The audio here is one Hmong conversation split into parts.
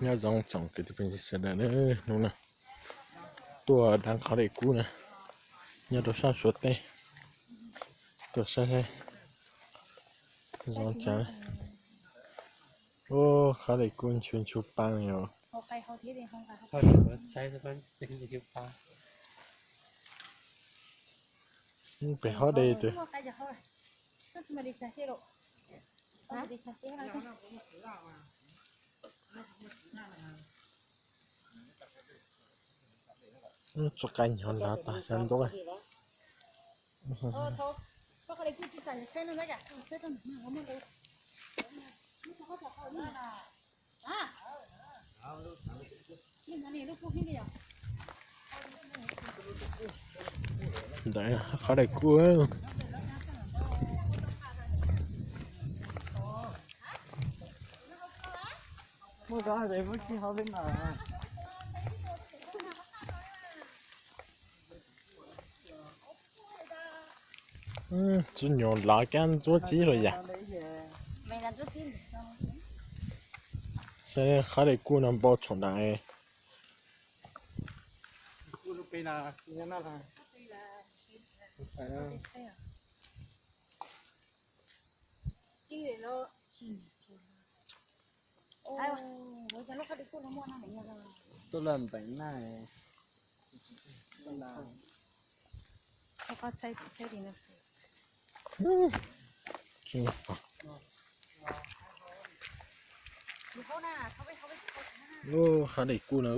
Nyob zoo tsoom kwv tij phooj ywg sawv daws na, hnub no tuaj dab qhov daim kub na, nyob rau sab Suav teb, tuaj saib saib zoo cas. Ua qhov daim kub nchu nchu pa yom. Pem hov de tus. Tsuas qai nyob nrad tag xyov ntuj. Ntawd qhov daim kub. Tsis nyuam lov kab ntsuab txib los yam. Saib qhov daim kub no npau tshoob dam. Tuaj laj nteem na. Lub qhov daim kub no.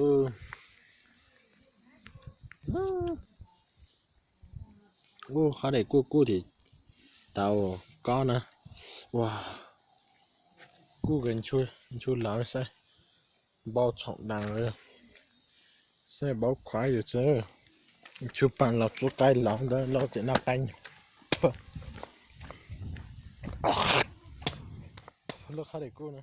Lub qhov daim kub kub tim tau kob na. Ua, kub kawg ntshu lawv saib, npau tshoob dam lawm. Saib npau khuav yus txawm ntshu pa los tsuab qaib los ntawd los tseem noj qaib. Lub qhov daim kub na.